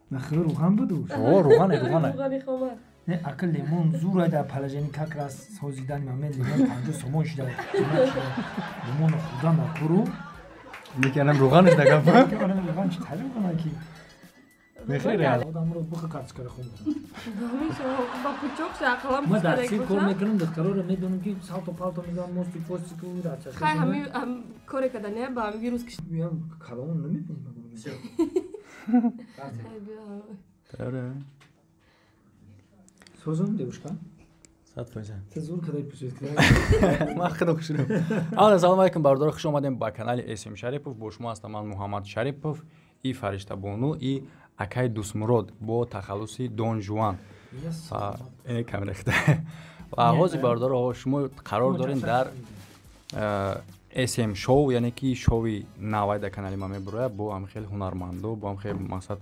Нахир руған буду. О, руғане, руғане. Руғани хома. Не, ака лимон зур ай дар положении как раз созидани момент лимон 50 сомон шуда. Лимон хӯрдан дар куру. Лекин анам руғанаш да гап. Анам руған чи таҷриб кунад ки? Мехӯри реал. Одамро буха карточкаро хӯрд. Ба пучок шақалам. Ма дар сир кор мекунам, духтароро медонам ки салто палто мезанам, мости постику рача. Хай ҳами коре када не ба ҳами вирус киш. Миям калон намебинам. Тайёра. Созум девушка? 100%. Ты зур кадай пушид. Ман худо хушрӯ. Ана салом алейкум бародаро, хуш омадем ба канали SM Шарипов. Бо шумо ҳастам ман Муҳаммад Шарипов и Фариштабону и акай Дусмурод бо тахаллуси Дон Жуан. Ин камера хита. Ва ҳозир бародаро шумо қарор дорем дар SM шоу, яъне ки шоуи навай дар канали ман мебурояд бо ҳам хеле ҳунармандо, бо ҳам хеле мақсад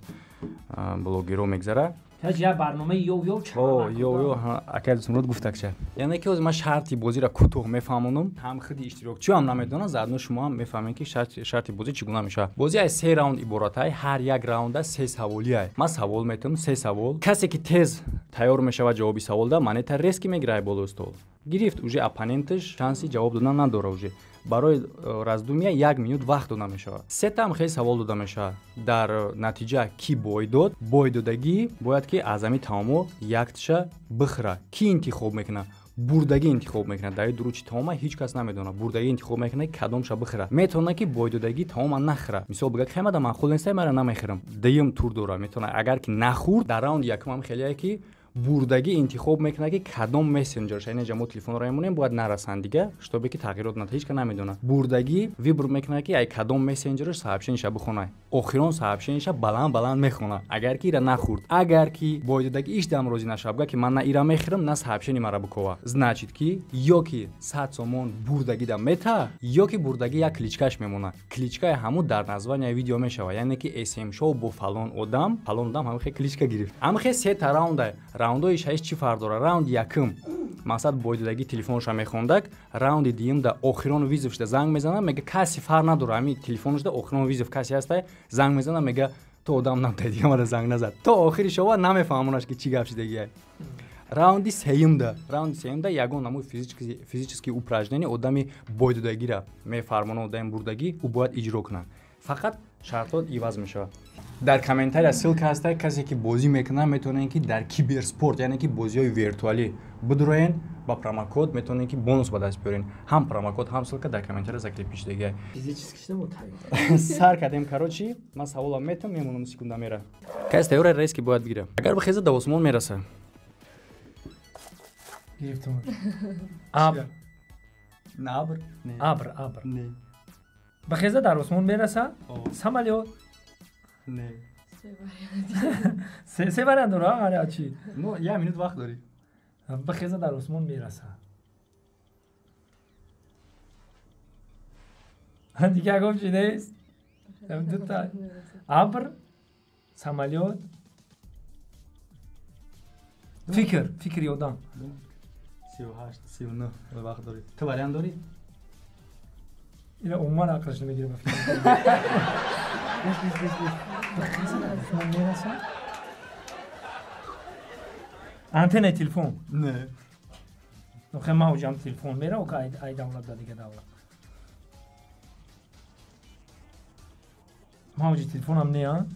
блогеро мегзара. Таҷ я барномаи ёв-ёв ча. О, ёв-ёв, акай Дусмурод гуфтакча. Яъне ки ҳозир ман шарти бозиро кӯтоҳ мефаҳмонам, ҳам худи иштирокчиё ҳам намедонанд, заодно шумо ҳам мефаҳмед ки шарти бозӣ чӣ гуна мешавад. Бозӣ аз се раунд иборатай, ҳар як раунда се саволиай. Ман савол метавам, се савол. Касе ки тез тайёр мешавад ҷавоби саволда, монета резки мегирад болои стол. Гирифт, уже оппоненташ шанси ҷавоб додан надорад уже. Барои раздумия як минут вақт дода мешавад. Сета ҳам хеле савол дода мешавад. Дар натиҷа ки бой дод, бой додагӣ бояд ки аз ҳамин таомо якташа бихӯра. Ки интихоб мекунад? Бурдагӣ интихоб мекунад. Дар дуручи таома ҳеҷ кас намедонад. Бурдагӣ интихоб мекунад, ки кадомша бихӯра. Метавонад ки бойдодагӣ таома нахӯра. Мисол бигӯяд, хай мада маъқул нест, мара намехӯрам. Дуюм тур дорад. Метавонад агар ки нахӯрд, дар раунди якум ҳам хеле ки бурдагӣ интихоб мекунад ки кадом мессенҷерш, яъне ҷа мо телефонро мемонем, бояд нарасанд дига, шутобе ки тағйирот надад, ҳеҷ кас намедонад. Бурдагӣ выбор мекунад ки ай кадом мессенҷерш сообщениша бихонад. Охирон сообщениша баланд баланд мехонад, агар ки ира нахӯрд. Агар ки бойдодагӣ иш дам розӣ нашавад, бигӯяд ки ман на ира мехӯрам, на сообщени мара бикова. Значит ки ё ки 100 сомон бурдагӣ да мета, ё ки бурдагӣ як кличкаш мемонад. Кличкаи ҳамун дар названияи видео мешавад, яъне ки SM шоу бо фалон одам, фалон одам ҳамин хел кличка гирифт. Ҳамин хел сета раунда. Раундҳои шаиш чӣ фарқ дорад? Раунди якум мақсад бойдодагӣ телефонша мехондак, раунди дуюм да охирон визовшда занг мезанад, мега каси фарқ надорад, ҳамин телефоншда охирон визов каси ҳастай, занг мезанад, мега то одам намтай, дига мара занг назад. То охири шова намефаҳмонаш ки чӣ гап шидагиай. Раунди сеюмда ягон намуд физически упражнение одами бойдодагира мефармонад, одами бурдагӣ, ӯ бояд иҷро кунад. Фақат шартот иваз мешавад. Дар комментария ссылка ҳаста, касе ки бозӣ мекунад метавонед ки дар киберспорт, яъне ки бозиҳои виртуалӣ бидроен, ба промокод метавонед ки бонус ба даст биёрен. Ҳам промокод, ҳам ссылка дар комментария закрепи шудагиай. Сар кардем, короче, ман саволам метам, мемонам секунда мера. Касе тайёра рейс ки бояд бигирад. Агар бихезад да осмон мераса. Гирифтам. Абр. На абр? Не. Абр, абр. Не. Бихезад дар осмон мераса? Самолёт. Не. Се вариант дора, аре чӣ? Ну, як минут вақт дорӣ. Бихезад дар осмон мераса. Дига ягон чӣ нест? Дута. Абр, самолёт. Фикр, фикри одам. 38, 39 вақт дорӣ. Ту вариант дорӣ? Ила умуман ақлаш намегирад ба фикр. Бихезад дар осмон мераса? Антеннаи телефон? Не. Охе мавҷам телефон мера, ока ай давлат ба дига давлат. Мавҷи телефонам не, а?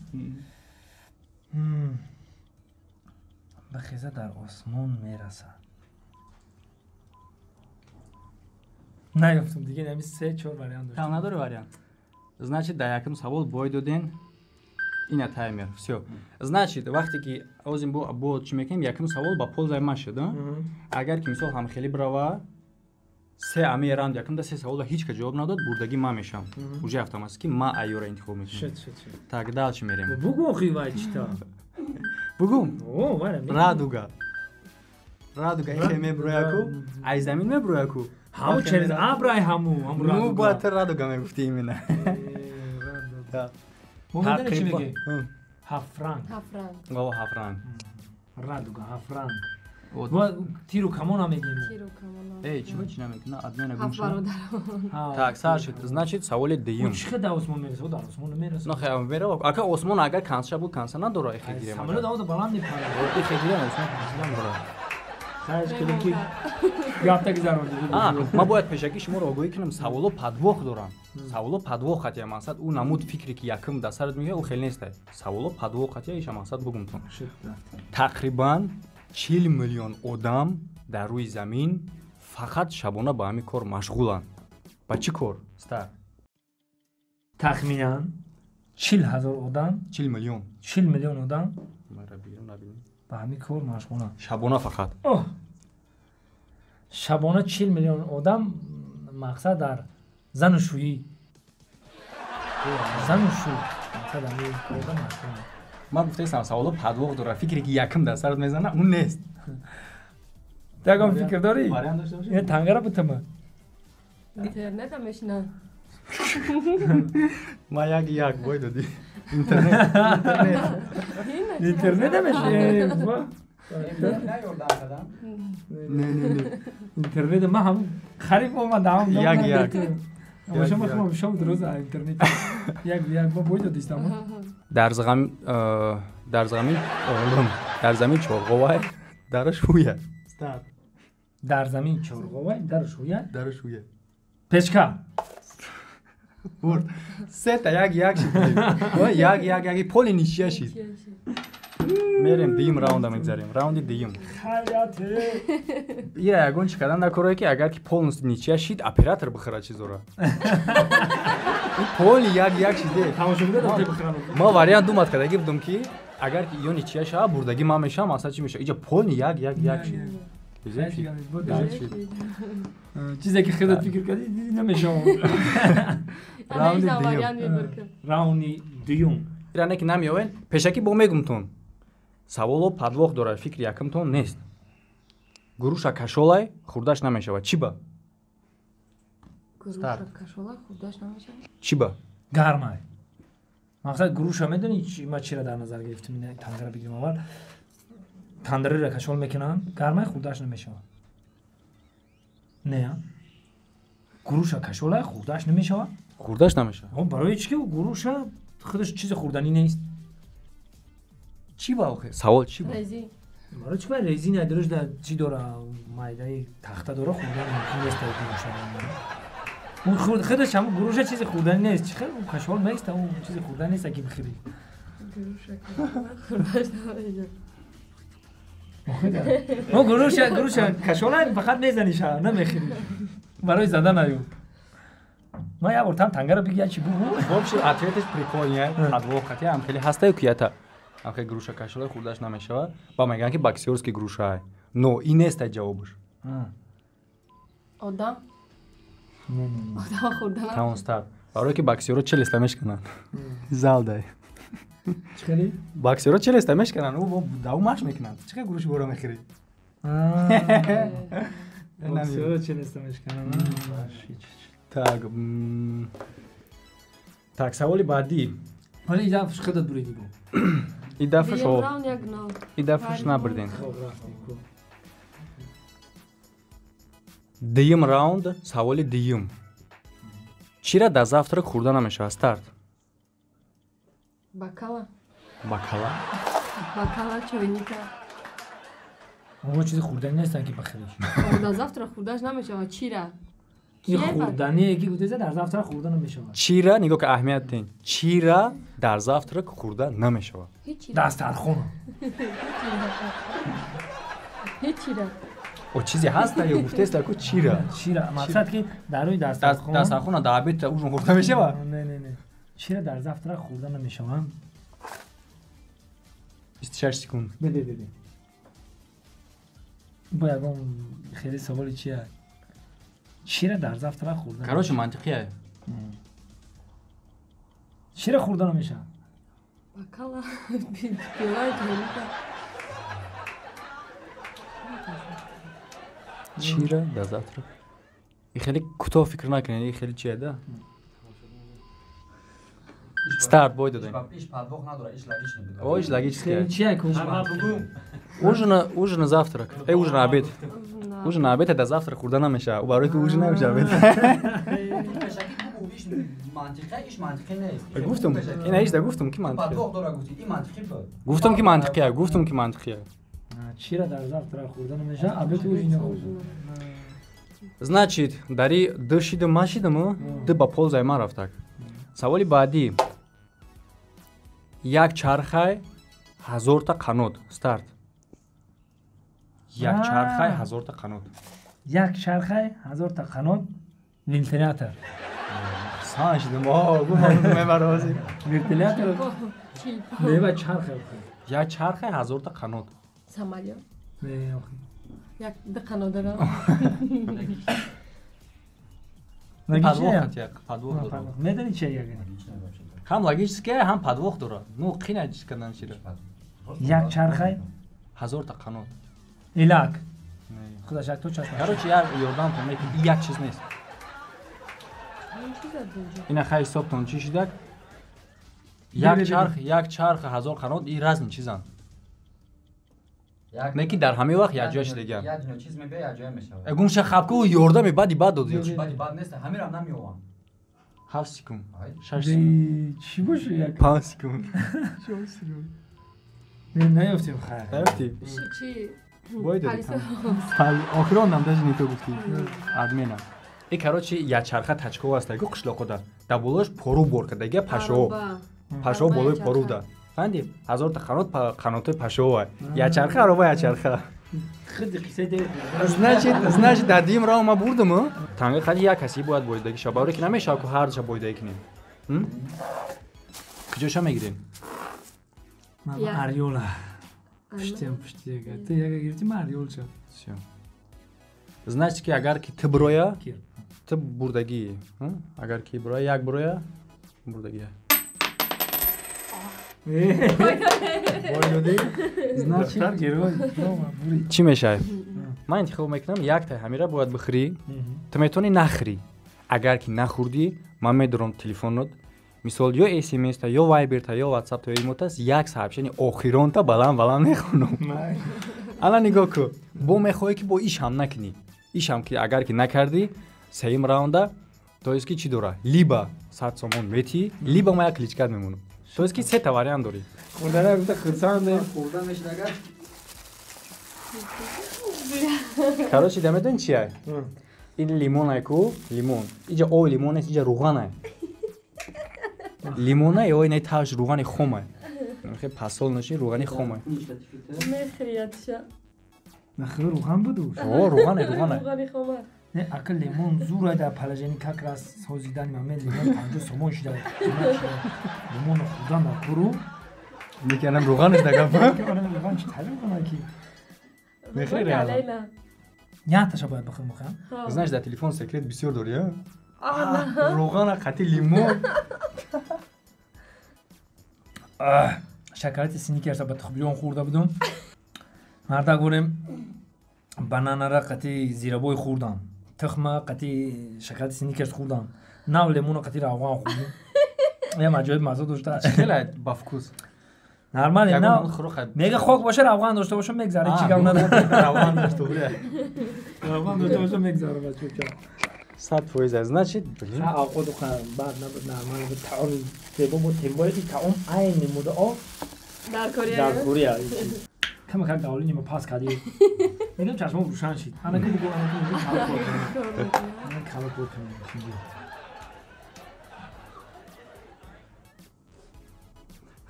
Бихезад дар осмон мераса. Наёфтам дига, ҳами се чор вариант доштам. Там надори вариант? Значит, дар якум савол бой доден, ина таймер, всё. Значит, вақте ки озим бо чӣ мекунем, якум савол ба пользаи ман шуд, агар ки мисол ҳамхелӣ бирава, се ами раунд якум да се саволда ҳеҷ ка ҷавоб надод, бурдагӣ ман мешавам. Уже автоматически ман айёра интихоб мекунам. Так, дальше мерем. Бугу охи вай чита. Бугум. Радуга. Радуга ихе меброяку, ай замин меброяку. Ҳаму через абрай ҳаму, ҳаму радуга. Ну, бояд радуга мегуфти именно. Мо медонӣ чӣ мегӯем? Ҳафтранг. Ҳафтранг. О, ҳафтранг. Радуга, ҳафтранг. Тиру камона мегим. Тиру камона. Эй, чиба чи намекуна? Адмена гум Ҳафт шуд. бародар. Так, сар шуд. Значит, саволи дуюм. Чӣ дар осмон мерасад? Дар осмон намерасад. На хай, мера. Ака осмон агар канса буд, канса надора ихе гирем. Самолёт авто баланд мепарад. Ихе гирем, осмон канса надора. Хайш кунем ки гапта гузаронди. Ман бояд пешакӣ шуморо огоҳӣ кунам, саволо подвох дорам. Саволо подвох хатия мақсад ӯ намуд фикре ки якум дар сарат меояд, ӯ хеле нестай. Саволо подвох хатия иша мақсад бугумтон. Тақрибан 40 миллион одам дар рӯи замин фақат шабона ба ҳамин кор машғуланд. Ба чӣ кор? Старт. Тахминан 40 ҳазор одам, 40 миллион. 40 миллион одам ба ҳамин кор машғуланд. Шабона фақат. Шабона 40 миллион одам мақсад дар зану шӯӣ. Зану шӯ мақсад ҳамин корда машғуланд. Ман гуфтаистам саволо подвох дорад. Фикре ки якум дар сарат мезана, он нест. Ягон фикр дорӣ? Вариант дошта бошӣ? Ин тангара бутама. Интернета мешинад. Ман як як бой додӣ. Интернет. Интернета мешинад. Не, не, не. Интернет ман ҳам хариб омадам. Як як. Шумо худам шом дурӯз интернет. Як як бо бой додистам. Дар замин дар замин дар замин чорғовай дараш ҳуя. Старт. Дар замин чорғовай дараш ҳуя. Дараш ҳуя. Печка. Бурд. Сета як як шид. Як як як поли ничья шид. Мерем дуюм раунда мегзарем. Раунди дуюм. Ира ягон чӣ кардан накорое ки агар ки полностью ничья шид, оператор бихӯрад чизора. Поли як як шиде. Ма вариант думад кардаги будам ки агар ки ё ничья шава, бурдагӣ ман мешавам, асла чӣ мешава? Иҷа полни як як як шид. Чизе ки худат фикр кардӣ намешавам. Раунди дуюм. Раунди дуюм. Ира не ки намеоен, пешакӣ бо мегумтон. Саволо подвох дорад, фикри якумтон нест. Гуруша кашолай, хурдаш намешавад. Чӣ ба? Гуруша кашолай, хурдаш намешавад? Чӣ ба? Гармай. Мақсад гуруша медонӣ ма чира дар назар гирифтам, ин тангара бигирам аввал. Тандырира кашол мекунанд, гармай хурдаш намешавад. Не, груша кашолай хурдаш намешавад? Хурдаш намешавад. Барои чӣ ки груша худаш чизи хурданӣ нест. Чӣ ба охир? Савол чӣ ба? Резин. Барои чӣ ба резин айдориш да чӣ дора, майдаи тахта дора, хурдан мумкин нест груша. Он худаш ҳам груша чизи хурданӣ нест. Чӣ хел кашол нест, он чизи хурданӣ нест, аки бихӯрӣ. Груша кашолай хурдаш намешавад. Мо груша кашолай фақат мезаниша, намехӯрӣ. Барои задан аю. Ман як бор там тангара бигӣ, чӣ бугу? Вообще ответаш прикольный, подвох хати ам хеле ҳастаю ки ята. Ам хеле груша кашолай хурдаш намешавад. Ба мегӯянд ки боксёрский груша. Но ин нест ҷавобаш. Одам? Одам хурда намешавад. Тамом старт. Барои ки боксёро челеста мешкананд. Залдай. Чӣ хеле? Боксёро челеста мешкананд, ӯ даву маш мекунанд. Чӣ хел груши бора мехӯрӣ? Боксёро челеста мешкананд. Так, так, саволи баъдӣ. Ҳоли ин дафъаш худат буридӣ бо. Ин дафъаш Дуюм раунд як нол. Ин дафъаш набурдем. Дуюм раунд, саволи дуюм. Чира дар завтрак хӯрда намешавад? Старт. Бакала. Бакала? Бакала, чойника. Онҳо чизи хӯрданӣ нестанд ки бихӯриш. Дар завтрак хӯрдаш намешавад. Чира? Ин хӯрдание ки гуфтеса дар завтрак хӯрда намешавад. Чира, нигоҳ ки аҳамият дин. Чира дар завтрак хӯрда намешавад. Дастархон. Ҳечира. О чизе ҳаст ё гуфтеста ку чира? Чира, мақсад ки дар рӯи дастархон. Дастархона дар обед ужин хӯрда мешавад? Не, не, не. Чира дар завтрак хӯрда намешавад? 26 секунд. Бе, бе, бе. Бо ягон хеле саволи чия? Чира дар завтрак хӯрда? Короче, мантиқия. Чира хӯрда намешавад? Бакала, пила, чойника. Чира дар завтрак? И хеле кӯтоҳ фикр накунед, и хеле чия да? Старт бой додем. Иш подвох надорад, иш логичный буд. О, иш логический. Чия ку? Ма бугу. Ужин завтрак. Ужин обед. Ужин обед да завтрак хӯрда намешавад. Барои ки ужин намешавад обед. Гуфтум, ина иш да гуфтум ки мантиқӣ. Гуфтум ки мантиқия, гуфтум ки мантиқия. Чира дар завтрак хӯрда намешавад, обед ужин. Значит, дари ду шидам ма шидам, ду ба ползаи ман рафтак. Саволи баъдӣ. Як чархай 1000та қанот. Старт. Як чархай 1000та қанот. Як чархай 1000та қанот. Вентилятор. Сан шидам. О, гуфтам мебарози. Вентилятор. Не, чархай. Як чархай 1000та қанот. Самолёт. Не, охи. Як ду қанот дорам. Подвох як, подвох дорам. Медонӣ чи як? Ҳам логический, ҳам подвох дорад. Ну, қина чиз кардан чира. Як чархай 1000та қанот. Илак. Худаш як то чарх. Короче, як ёрдам кун, ки як чиз нест. Ина хай ҳисобтон чӣ шидак? Як чарх, як чарх 1000 қанот и разни чизанд. Не ки дар ҳамин вақт якҷоя шидагианд. Як дунё чиз мебиёяд, якҷоя мешавад. Гумша хабку ёрдами баъди бад додӣ. Баъди бад нест, ҳаминам намеёвам. 7 секунд. 6 секунд. Чӣ боша як? 5 секунд. 6 секунд. Не, наёфтем хайр. Наёфтӣ? Чӣ? Бой додӣ. Охирон нам даже не то гуфтӣ. Адмена. И короче, як чарха тачкова аст, ку қишлоқода. Дар болош пору бор кардагия пашоо. Пашоо болои пору да. Фаҳмидӣ? 1000та қанот қанотҳои пашоова. Як чарха ароба як чарха. Значит, дар дуюм раунд ман бурдам. Танга хади як каси бояд боидагӣ шавад. Барои ки намешавад ку ҳар душа боидагӣ кунем. Куҷоша мегирем? Ман Ариола. Пуштиам пушти яга. Ту яга гирифтӣ, ман Ариол шав. Всё. Значит ки агар ки ту бироя, ту бурдагӣ. Агар ки бироя, як бироя, бурдагӣ. Чӣ мешавад? Ман интихоб мекунам, якта ҳамира бояд бихӯрӣ. Ту метавонӣ нахӯрӣ. Агар ки нахӯрдӣ, ман медорам телефонот. Мисол ё SMS-та, ё Viber-та, ё WhatsApp-та, ё имо-та як сообщение охиронта баланд баланд мехонам. Ана нигоҳ кун. Бо мехоҳӣ ки бо иш ҳам накунӣ. Иш ҳам ки агар ки накардӣ, сеюм раунда, то есть ки чӣ дора? Либо 100 сомон метӣ, либо ман як кличкат мемонам. То есть ки сета вариант дорӣ. Хӯрдана гуфта хурсанде. Хӯрда мешид агар. Короче, да медонӣ чи ай? Ин лимон ай ку, лимон. Иҷа оби лимон нест, иҷа руған ай. Лимон ай, ой не таш руғани хом ай. Хе пасол наши руғани хом ай. Мехриятша. Нахри руған буду? О, руған ай, руған ай. Руғани хом ай. Не, ака лимон зур ай дар положени как раз созидани ман лимон 50 сомон шуда. Лимонро хӯрдан дар куру. Мекунам руғанаш дар гап. Руған чи таҷриб кунам ки? Мехри реально. Яташа бояд бихӯрам мехоҳам. Знаешь, дар телефон секрет бисёр дорӣ, а? Руғана қати лимон. Шакарати сникерса ба тухбиён хӯрда будум. Марда гӯрем бананара қати зирабой хӯрдам. Тухма қати шакарати сникерс хӯрдам. Нав лимона қати равған хӯрдам. Ям аҷоиб мазза дошта. Хеле ба вкус. Нормально, на. Мега хок боша равған дошта бошам мегзара, ҳеҷ гап надорам. Равған дошта бошам. Равған дошта бошам мегзара бача. 100%. Значит, блин. Овқот бад набуд, нормально буд. Таом зебо буд, тембои таом айни муддао дар Корея. Дар Корея. Кама как давление ма пас кардӣ. Мегам чашмам рӯшан шид. Ана ки бугу, ана ки бугу, кала кор кунам. Ана кала кор кунам.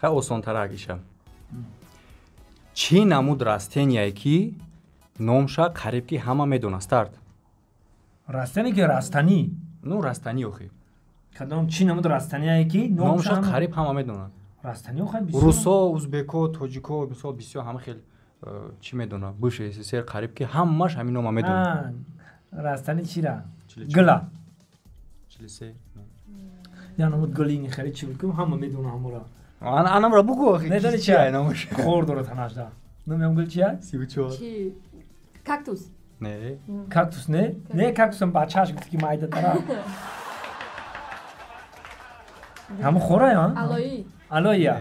Хай осонтарак иша. Чӣ намуд растение ки номша қариб ки ҳама медонад? Старт. Растение ки растанӣ? Ну, растанӣ охи. Кадом чӣ намуд растание ки номша қариб ҳама медонад? Растанӣ охи бисёр. Русо, узбеко, тоҷико, мисол бисёр ҳама хел чӣ медонад? Бывший СССР қариб ки ҳамаш ҳамин нома медонад. Растанӣ чира? Гила. 43. Я намуд гулини хеле чӣ буд ки ҳама медонад ҳамора. Анамра бугу охи. Медонӣ чи номаш? Хор дорад танашда. Номи гул чия? 34. Чи? Кактус. Не. Кактус не? Не, кактусам бачааш гуфт ки майдатара. Ҳамон хорая? Алои. Алоия.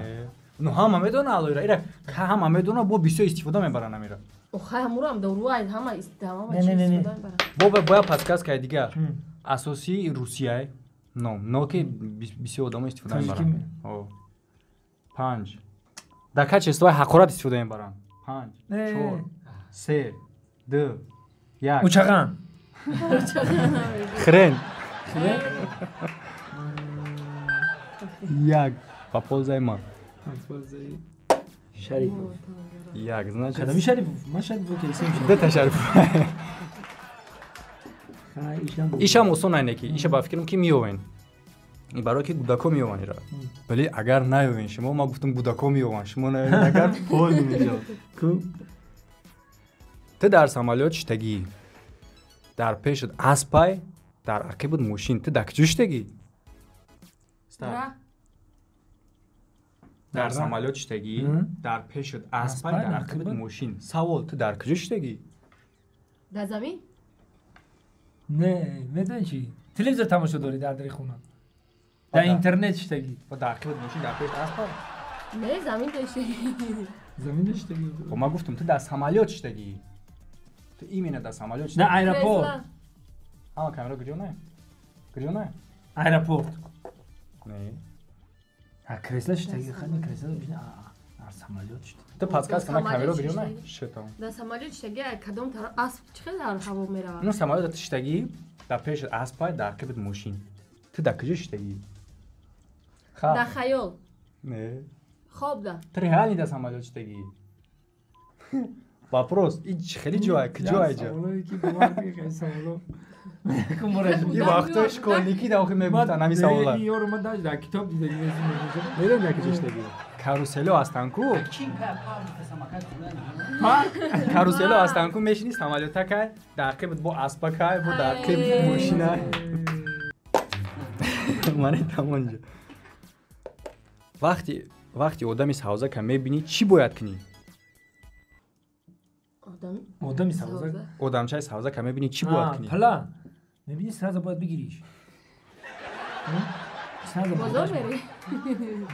Ну ҳама медона алоира. Ира ҳама медона, бо бисёр истифода мебаранд амира. Охай ҳамурам доруай ҳама истифода мебаранд. Бо бояд подсказкаи дигар. Асосии Русияй ном, но ки бисёр одамо истифода мебаранд. 5. Дар качествои ҳақорат истифода мебаранд. 5, 4, 3, 2, 1. Учаган. Хрен. 1. Ба пользаи ман. Шарипов. 1, значит. Кадами Шарипов? Ман Шарипов келисем. Дета Шарипов. Ишам осон айне ки, иша ба фикрам ки меовен. Барои ки гудако меованд ира. Вале агар наёвен шумо, ман гуфтам гудако меованд, шумо наёвен агар пол мешавад. Ку? Ту дар самолёт шитагӣ. Дар пешат аспай, дар ақибат мошин. Ту дар куҷо шитагӣ? Дар самолёт шитагӣ, дар пешат аспай, дар ақибат мошин. Савол, ту дар куҷо шитагӣ? Дар замин? Не, медонӣ чӣ? Телевизор тамошо дорӣ дар дари хона. Дар интернет шитагӣ. Дар ақибат мошин, дар пешат аспай? Не, замин доштагӣ. Замин доштагӣ. Хоб ман гуфтам ту дар самолёт шитагӣ. Ту именно дар самолёт шитагӣ. На аэропорт. Ҳама камера куҷо не? Куҷо не? Аэропорт. Не. А кресло шитагӣ, хани кресло бишин, дар самолёт шитагӣ. Ту подсказка на камера куҷо не? Шитам. Дар самолёт шитагӣ, кадом тараф асп чӣ хел дар ҳаво меравад? Ну самолёт ту шитагӣ, дар пешат аспай, дар ақибат мошин. Ту дар куҷо шитагӣ? Дар хаёл. Не. Хоб да. Ту реально дар самолёт шитагӣ. Вопрос, и хеле ҷой, куҷо айҷа? И вақтои школьникӣ да охир мегуфтанд ҳамин савола. Ёро ман дар китоб дидагӣ. Медонӣ дар куҷо шитагӣ? Карусело ҳастанд ку? Карусело ҳастанд ку, мешинӣ самолёта кай, дар ақибат бо аспа кай, бо дар ақиб мошина. Мани тамонҷо. Вақти одами савзака мебинӣ, чӣ бояд кунӣ? Одами савзак? Одамчаи савзака мебинӣ, чӣ бояд кунӣ? Пала. Мебинӣ, сразу бояд бигириш. Бозор мери?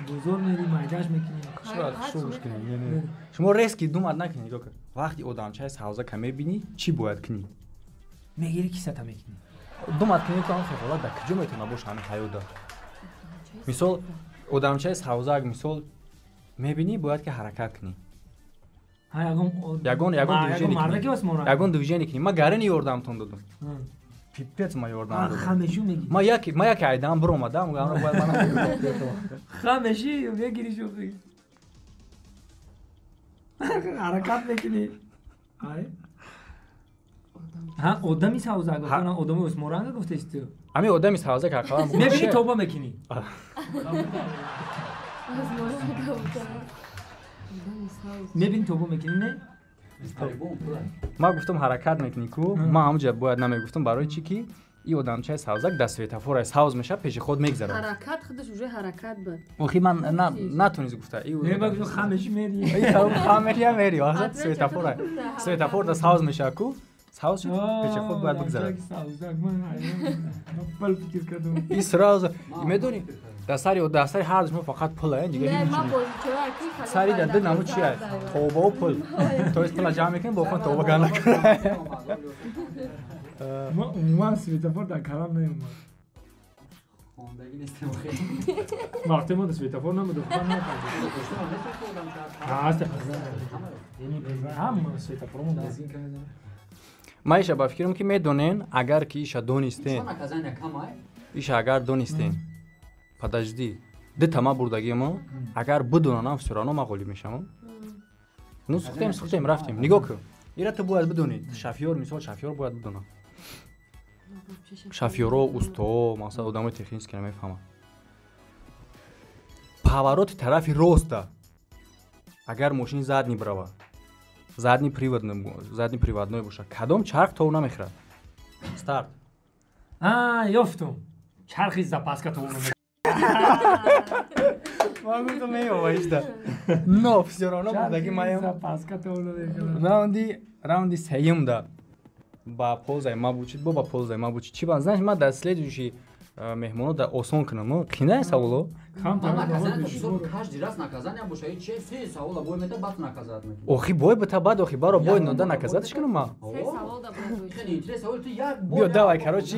Бозор мери, майдаш мекунӣ. Шумо резки думат накунӣ, нигоҳ кун. Вақти одамчаи савзака мебинӣ, чӣ бояд кунӣ? Мегирӣ, кисата мекунӣ. Думат кунӣ, ку ҳам хеле дар куҷо метавона боша ҳамин ҳаёда? Мисол, одамчаи савзак, мисол, мебинӣ, бояд ки ҳаракат кунӣ. Ягон ягон движение кунӣ. Ман гарини ёрдамтон додам. Пипец ма ёрдам додам. Хамешӣ мегирӣ. Ма яке айдам биромадам, бояд мана хамешӣ мегирӣ шӯхӣ. Ҳаракат мекунӣ. Ҳа, одами савзак, одами усморанга гуфтаист ту. Ҳамин одами савзак ақаллан мебинӣ, тоба мекунӣ. Мебинӣ, тоба мекунӣ, не? Ман гуфтам ҳаракат мекунӣ ку, ман ҳамонҷа бояд намегуфтам, барои чӣ ки и одамчаи савзак дар светофора савз мешавад, пеши худ мегзарад. Ҳаракат худаш уже ҳаракат буд. Охи ман натонист гуфта. Не, ба гуфтам хамешӣ мери. Хамешӣ мери, светофора. Светофор да савз мешавад ку, савз шуд, пеши худ бояд бигзарад. И сразу медонӣ, дар сари ҳар шумо фақат пул, дигар ҳеҷ чиз. Сари дар ду намуд чи аст? Тобаву пул. То есть пула ҷамъ мекунем, бо хон тоба ган накунем. Ма умуман светофор дар калам наёмад. Хондагӣ нестем охир. Вақте мо дар светофор набуд, ҳама светоформо. Ман иша ба фикрам ки медонен, агар ки иша донистен. Иша агар донистен. Подожди. Ду ма бурдагимо, агар бидонанам, всё равно ман ғолиб мешавам. Ну сухтем, сухтем, рафтем. Нигоҳ кун. Ира ту бояд бидонӣ. Шофёр, мисол, шофёр бояд бидонад. Шофёро, усто, масалан, одамои технически намефаҳманд. Повороти тарафи роста. Агар мошин задний бирава, задний приводной боша, кадом чарх тов намехӯрад? Старт. Ёфтум. Чархи запаска тов намехӯрад. Ман гуфтам меёва ишта. Но всё равно бурдаги маям. Запаска тов намехӯрад. Раунди сеюм да ба ползаи ма бучид, бо ба ползаи ма бучид. Чӣ ба? Знаешь, ман дар следующий Меҳмоно да осон кунам. Қинае саволо? Каждый раз наказание боша, че се савола бой мета баъд наказать мекунӣ. Охи бой бита баъд охи баро бой нода наказатш кунам ма. Се савол да бояд. Хеле интерес савол ту як бой. Биё давай короче.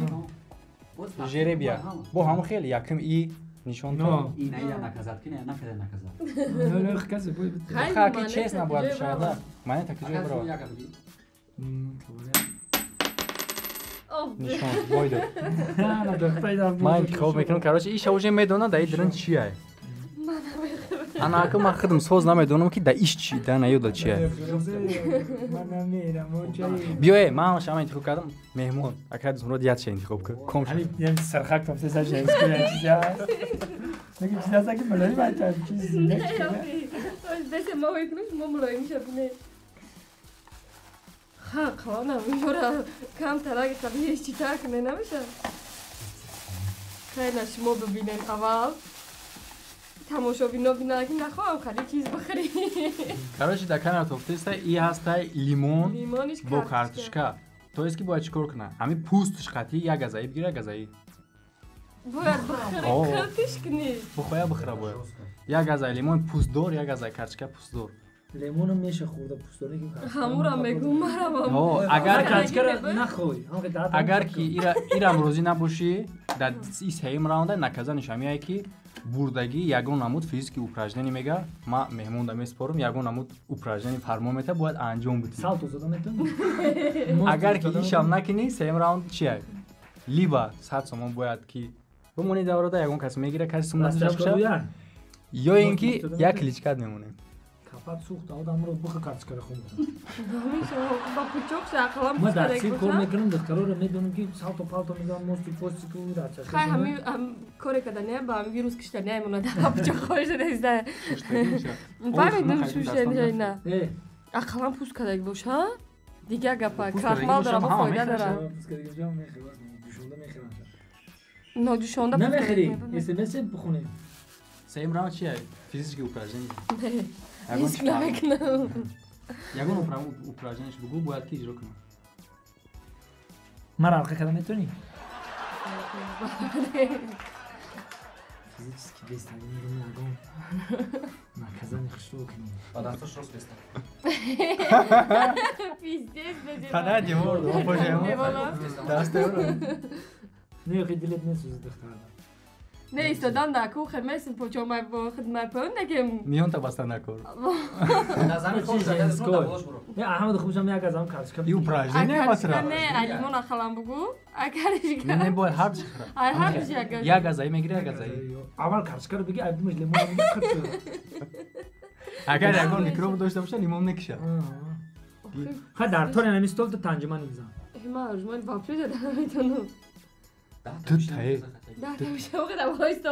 Жеребия. Бо ҳамон хеле якм и нишон то. И на я наказать кина, накада наказать. Не, не, бой бита. Ха ки честно бояд шавад. Ман так ҷой бро. Нишон бой дод. Ман интихоб мекунам. Короче, иша уже медонад, да идрин чия. Ана ака ман худам соз намедонам ки да иш чи, да наёда чия. Биё, ман шама интихоб кардам. Меҳмон, ака Зумрод ядша интихоб кард. Ком шуд. Ҳамин сархак тафте сар шайс кунад чиза. Мегим чиза ки мулоим бача чиз. Бесе мо мекунем, мо мулоим шабне. Ха, қалонам, инора кам тараги қабили чита кне намеша. Хайна шумо бибинен аввал. Тамошобино бинан ки нахоҳам хали чиз бихӯрӣ. Короче, дар камера тофтеста и ҳастай лимон бо картошка. То есть ки бояд чикор кунад? Ҳамин пӯстш қатӣ як газаи бигира, як газаи. Бояд бихӯрӣ, қиртиш кунӣ. Бихоя бихӯра бояд. Як газаи лимон пӯстдор, як газаи картошка пӯстдор. Лимонам меша хӯрда пӯстдор ки ҳамура мегӯм марамам. Агар картошкара нахӯй, агар ки ирам розӣ набошӣ, дар и сеюм раунда наказаниш ҳамияе ки бурдагӣ ягон намуд физически упражнение мега, ма меҳмонда месупорам, ягон намуд упражнение фармон мета, бояд анҷом бидиҳӣ. Салто зада метавонӣ? Агар ки ишам накунӣ, сеюм раунд чия? Либо 100 сомон бояд ки бимонӣ даврада, ягон кас мегира, каси сум натиҷа, ё ин ки як кличкат мемонем. Капат сӯхт, одамро буха картошкара хун. Ба пучок шақалам. Ма дар цирк кор мекунам, духтароро медонам ки салто палто мезанам, мости постику рача. Хай ҳами коре кадане ба ҳами вирус киштане монад, ба пучок хоҳиш неста. Фаҳмидам шуштани на. Ақалам пӯст кадаг боша? Дигар гапа, крахмал дора, ба фоида дора. Ноҷӯшонда намехӯрӣ? СМС бихонем. Сеюм раунд чия? Физически упражнение. Риск намекунам. Ягон упражнениеш бугӯ, бояд ки иҷро кунам. Мара алқа карда метавонӣ? Физически бестагӣ мегӯм, ягон наказани хушрӯ кунӣ. Ба дасташ рост беста. Пиздец, беде. Тана девор, божаемо. Дастеро. Не, хи дилет несӯзад духтара. Не, истодан дар ку хемесим почомай бо хидмай пӯн дагем. Миёнта баста накор. Не, Аҳмад хубшам як азам картошка. И упражнение басра. Не, лимон ахалам бугу. Агариш Не, не бояд ҳар чи хӯра. Ай ҳар чи як. Як газаи мегири, як газаи. Аввал картошкаро биги, ай думаш лимон бихӯр. Агар ягон микроб дошта боша, лимон мекиша. Хай дар тори ҳамин стол ту танҷима нигзан. Ма жман вообще зада наметонам. Ту тае. Да, мешава да войсто.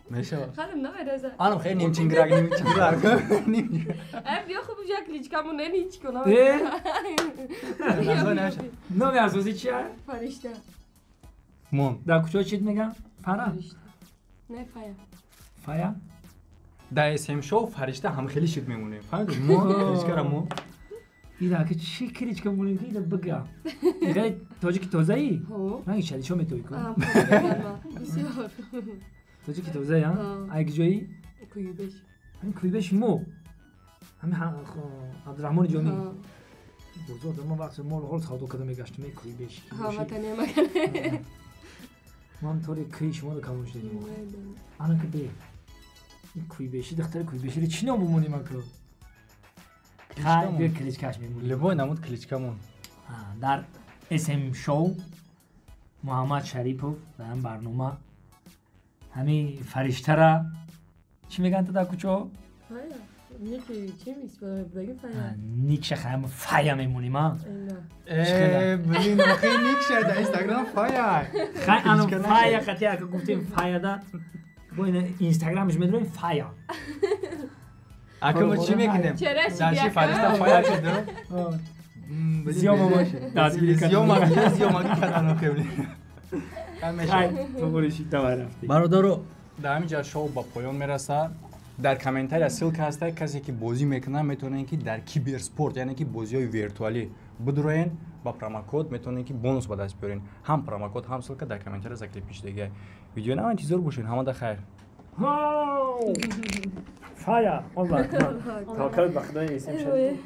Мешава. Халим намереза. Анам хеле нимчинграк, нимчинграк. Э, биё хуб як кличкамон не ҳеч кунам. Э? Наша. Номи асосӣ чия? Фаришта. Мон. Дар кӯчаҳо чит меган? Фара? Не, Фая. Фая? Дар СМ шоу Фаришта ҳам хеле шит мемонем. Фаҳмидӣ? Мо кличкара мо. Ира ки чӣ кличка монем ки ира бага. Ира тоҷики тозаӣ? Ранги шалишо метоӣ ку? Бисёр. Тоҷики тозаӣ, а? Ай куҷоӣ? Куюбеш. Ҳамин Куюбеш мо. Ҳамин Абдураҳмони Ҷомӣ. Бозор дар мо вақте мол ҳол савдо карда мегаштем, Куюбеш. Ҳа, ватани макане. Ман тори кӯи шуморо калон шудагим. Ана ки бе. Ин Куюбеши, духтари Куюбеширо чӣ ном бимонем аку? Хай, кличкаш мемонем. Любой намуд кличкамон. Дар СМ шоу Муҳаммад Шарипов дар ин барнома ҳамин фариштара чӣ мегӯянд ту дар кӯчаҳо? Фая. Ники чӣ истифода мебурдаги Фая? Никша хаям Фая мемонем, а? Э, блин, охи никша дар Инстаграм Фая. Хай, ано Фая қати ака гуфтем Фаяда. Бо ин Инстаграмш медорем Фая. Ака мо чӣ мекунем? Дар фаришта Фая шуд? Зиёма зиёмагӣ кардан охи, блин. Бародаро, дар ҳамин ҷо шоу ба поён мерасад. Дар комментария ссылка ҳаста, касе ки бозӣ мекунад метавонед ки дар киберспорт, яъне ки бозиҳои виртуалӣ бидуроен. Ба промокод метавонед, ки бонус ба даст биёрен. Ҳам промокод, ҳам ссылка дар комментария закрепить шудагиай. Видеои нав интизор бошед. Ҳамада хайр. Фая, таваккалат ба Худои.